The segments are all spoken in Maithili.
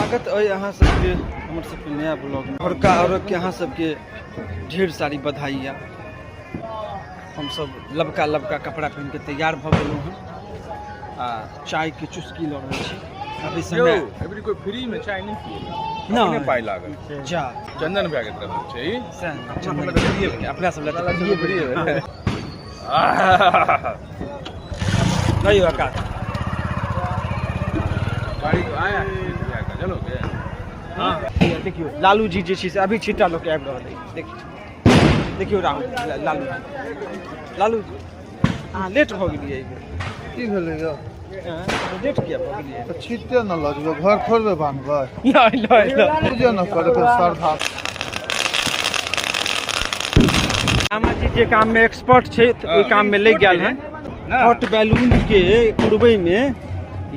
स्वागत अइ अहाँ सबके हमर सबके नया ब्लॉग में। बड़का अर्घ के अहाँ सबके ढेर सारी बधाई। हमसब लबका लबका कपड़ा पहिन के तैयार भऽ गेलहुँ हँ आ चाय के चुस्की लऽ रहल छी। अभी समय एबरी कोई फ्री में चाय नहीं पिएगा, नहीं। अपने पाई लागल। जा चंदन भैया के तरफ से छै ई। सएह ने, अपना चंदन सब लए तऽ फ्रीये भेलै। अपना सब लए तऽ अपना सब लए फ्रीये फ्रीये भेलै। भेलै। नहीं आकाश गाड़ी तो आया है भैया का, चलो के। हाँ देखियौ लालू जी जे छै से अभी छिट्टा लऽ के आबि रहल अछि। देखियौ देखियौ राहुल लालू जी, लालू जी अहाँ लेट भऽ गेलियै एहि बेर। की भेलै यौ? हँ, लेट किया भऽ गेलियै? तऽ छिट्टे न लऽ जेबै, घर थोड़बे बान्हबै। नहि नहि नहि, पूजे न करबै श्रद्धा। मामा जी जे काम में एक्सपर्ट छै ओहि काम में लागि गेल हन। हॉट बैलून के उड़बै में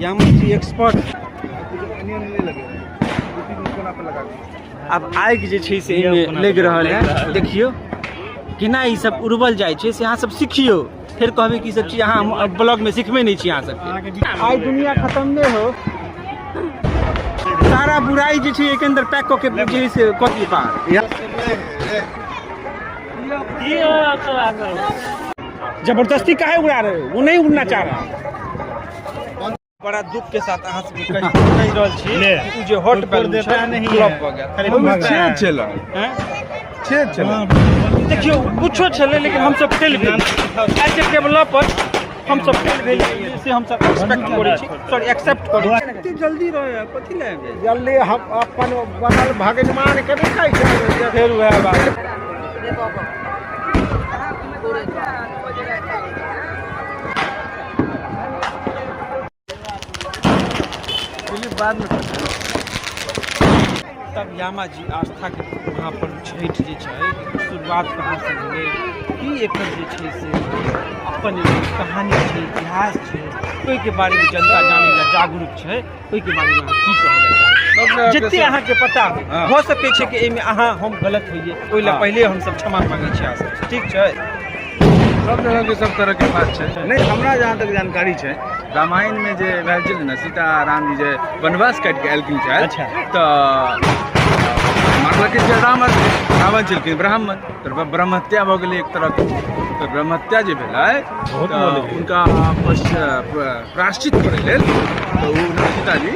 यामा जी एक्सपर्ट। आब आगि जे छै से एहिमे लागि रहल है। देखियौ केना ई सब उड़बल जाइ छै से अहाँ सब सिखियौ, फेर कहबै कि ई सब चीज अहाँ ब्लॉग में सिखबे नहि छी। अहाँ सबके आइ दुनिया खत्म नहि हो, सारा बुराई जे छै एहिके अन्दर पैक कऽ के जे है से कऽ दियौ पार। जबरदस्ती काहे उड़ा रहे हो? वो नहीं उड़ना चाह रहा। बड़ा दुख के साथ अहाँ सबके कहि रहल छी कि उ जे हॉट बैलून छै फ्लॉप भऽ गेल। ओहिमे छेद छलै। हैं? छेद छलै। देखियौ कुछो छलै, लेकिन हमसब फेल भेल एज ए डेवलपर। हमसब फेल भेल से हमसब एक्सपेक्ट करै छी, सॉरी एक्सेप्ट करै छी। एते जल्दी रहै कथी लए आबि जाइ? जल्दी हम अपन बनल भगवान के नहि कहै छै। फेर वएह बात। तब यामा जी आस्था के महापर्व छठि जे छै शुरुआत कहाँ से भेलै, की एकर जे छै से अपन एगो कहानी छै, इतिहास छै, ओहिके बारेमे जनता जानै लए जागरूक छै, ओहिके बारेमे अहाँ की कहै लए चाहबै? जते अहाँके पता हो। भऽ सकै छै कि एहिमे अहाँ हम गलत होइए, ओहि लए पहिले हमसब क्षमा मांगै छी अहाँ सबसँ, ठीक छै? सब जगह के सब तरह के बात छै। नहीं, हमरा जहाँ तक जानकारी छै रामायण में जे भेल छलै ने, सीता राम जी जे वनवास काटि के एलखिन छथि। तऽ मानलखिन जे राम रावण छलखिन ब्राह्मण, तऽ ब्रह्महत्या भऽ गेलै एक तरहके। तऽ ब्रह्महत्या जे भेलै तऽ हुनका प्रायश्चित करै लेल तऽ ओ सीताजी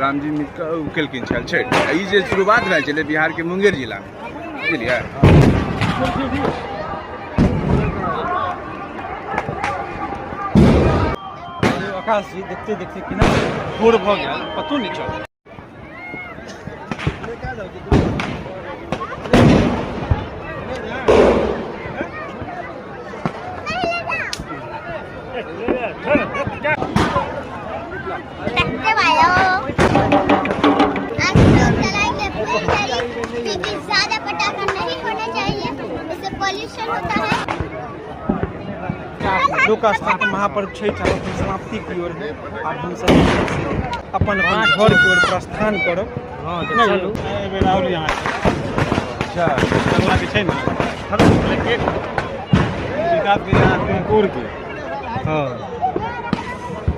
रामजी मिलकऽ ओ केलखिन छल छठि। आ ई जे शुरुआत भेल छलै बिहारके मुंगेर जिलामे, बुझलियै? आकाश जी देखते देखते केना भोर भऽ गेल पतो नहि चलल। पटाखे वालों आज लोग जलाएंगे फुलझड़ी, क्योंकि ज्यादा पटाखा नहीं होना चाहिए, इससे पॉल्यूशन होता है। लोक आस्था के महापर्व छठि आब अपन समाप्ति की ओर है। आब हमसब जे छै से अपन अपन घर की ओर प्रस्थान करब। हँ तऽ चलू। एहि बेर आओर यहाँ अच्छा अगला के छै ने विकास के यहाँ तुमकुर के। हँ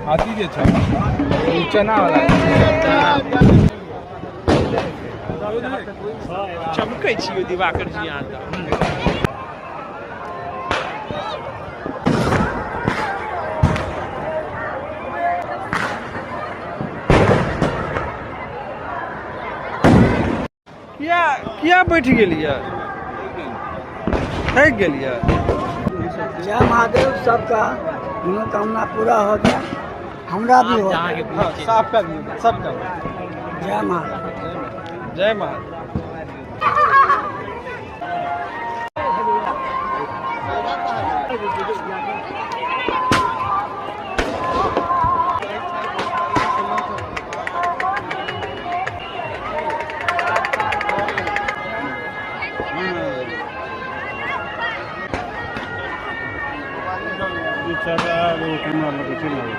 हाथी जे छै ओ चना वाला चमकै छी दिवाकर जी अहाँ तऽ। किया किया बैठ गेलियै, थाकि गेलियै? जय महादेव, सबका मनोकामना पूरा हो गया, हमरा भी हो गया। हाँ, सबका भी हो गया, सबका हो गया। जय महादेव। जय महादेव। कैमरा लऽ कऽ चलि आबै।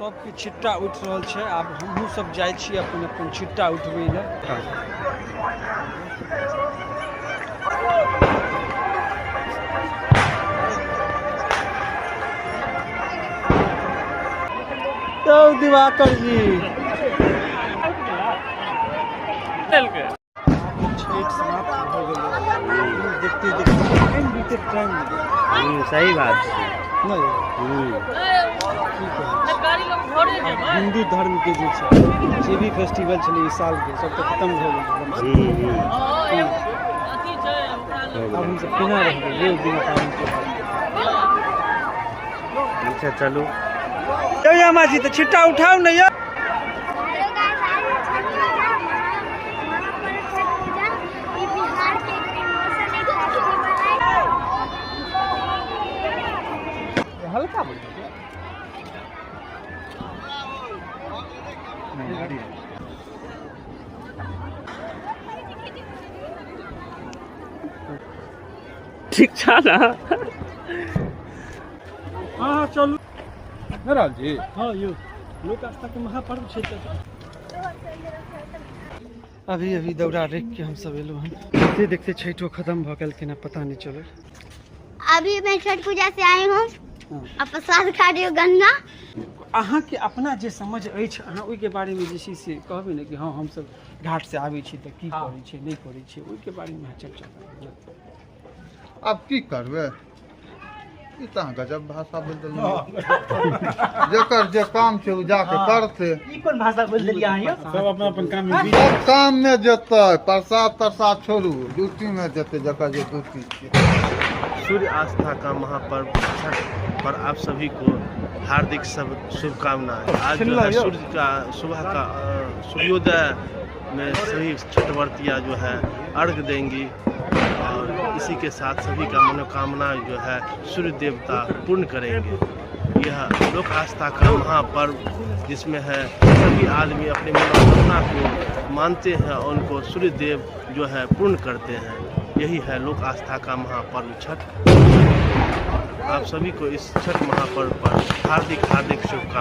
सबके छिट्टा उठि रहल छै। आब हमहूँ सब जाइ छी अपन अपन छिट्टा उठबै लए। तो दिवाकर जी छठि समाप्त भऽ गेलै। देखते देखते टाइम बीते टाइम सही बात छै। नहि की कहै छी, हिन्दू धर्म के जे छै जे भी फेस्टिवल छलै ई साल के सब तऽ खत्म भऽ गेलै। आब हमसब केना रहबै यौ बिना पाबनि के? अच्छा चलू यौ माँ जी तऽ छिट्टा उठाउ ने यौ। हेलो गाइस, आज है छठ पूजा, महापर्व छठ पूजा। ये बिहार के एक इमोशन, एक फेस्टिवल है। हल्का बोलिए। ठीक छा ना? हाँ चलू राहुल जी। हाँ यौ, लोक आस्था के महापर्व छै। तऽ अभी अभी दौरा रखि के हमसब एलहुँ हन। देखते देखते छठिओ खत्म भऽ गेल, केना पता नहि चलल। अभी मैं छठ पूजा से आई हूँ और प्रसाद खा रही हूँ गन्ना। अहाँके अपना जे समझ अछि अहाँ ओहिके बारेमे जे छै से कहबै ने कि हँ हमसब घाट से आबै छी तऽ की करै छियै नहि करै छियै, ओहिके बारेमे अहाँ चर्चा करू। आब की करबै, ई तऽ अहाँ गजब भाषा बोलि देलियै। जेकर जे काम छै ओ जाके करतै। ई कोन भाषा बोलि देलियै अहाँ यौ? सब अपना अपन काम में बिजी। सब काम मे जेतै, प्रसाद तरसाद छोड़ू, ड्यूटी मे जेतै जकर जे ड्यूटी छै। सूर्य आस्था का महापर्व छठ पर आप सभी को हार्दिक सब शुभकामनाएं। आज जो है सूर्य का सुबह का सूर्योदय में सभी छठव्रतियाँ जो है अर्घ देंगी और इसी के साथ सभी का मनोकामना जो है सूर्य देवता पूर्ण करेंगे। यह लोक आस्था का महापर्व जिसमें है सभी आदमी अपनी मनोकामना को मानते हैं और उनको सूर्य देव जो है पूर्ण करते हैं। यही है लोक आस्था का महापर्व छठ। आप सभी को इस छठ महापर्व पर हार्दिक हार्दिक शुभकामनाएं।